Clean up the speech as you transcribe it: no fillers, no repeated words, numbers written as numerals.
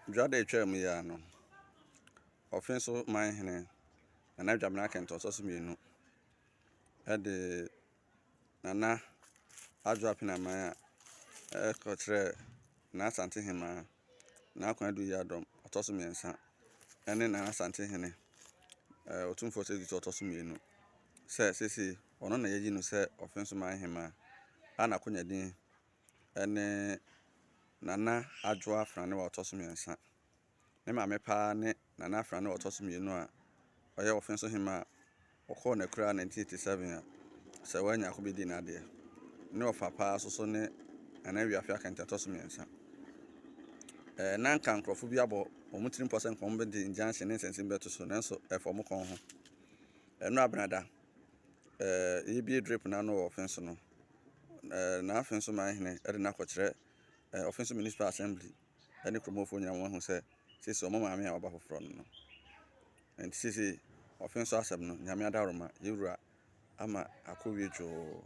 Dwada a ɛtwaa mu yi ara no, Ɔfenso manhene Nana Dwamena Kɛntɛ ɔtɔ so mmienu de Nana Adwoa Penaman a ɛkɔkyerɛɛ Nana Asantehemaa Nana Kwadu Yiadom ɔtɔ so mmiɛnsa ne Nana Asantehene Otumfoɔ Osei Tutu ɔtɔ so mmienu sɛ seesei ɔno na yɛayi no sɛ Ɔfenso manhemaa a n'akonnwa din ne Nana Adwoa Afranewa a ɔtɔ so mmiɛnsa. Ne maame paa ne Nana Afrane a ɔtɔ so mmienu a ɔyɛ Ɔfenso Hemmaa a ɔkɔɔ n'akuraa 1987 a sɛ wannya ako bɛdii n'adeɛ. Ne ɔfa paa nso so ne Nana Wiafe Akɛntɛ ɔtɔ so mmiɛnsa. Ɛɛ na anka nkurɔfo bi abɔ wɔn tirim pɔ sɛ nka wɔbɛde injunction ne nsɛnsɛm bɛto so nanso ɛfa wɔn kɔn ho. Ɛno abenada, ɛɛ yɛbie drip no ano wɔ Ɔfenso no, ɛɛ n'Afenso manhene de no akɔkyerɛ ɛɛ Ɔfenso Municipal Assembly ne kuromfoɔ nyinaa wɔahu sɛ seesei wɔn maame a waba foforɔ no no. Nti seesei ɔfe nso asɛm no, Nyame adaworoma, yɛn wura ama akɔwie dwoo.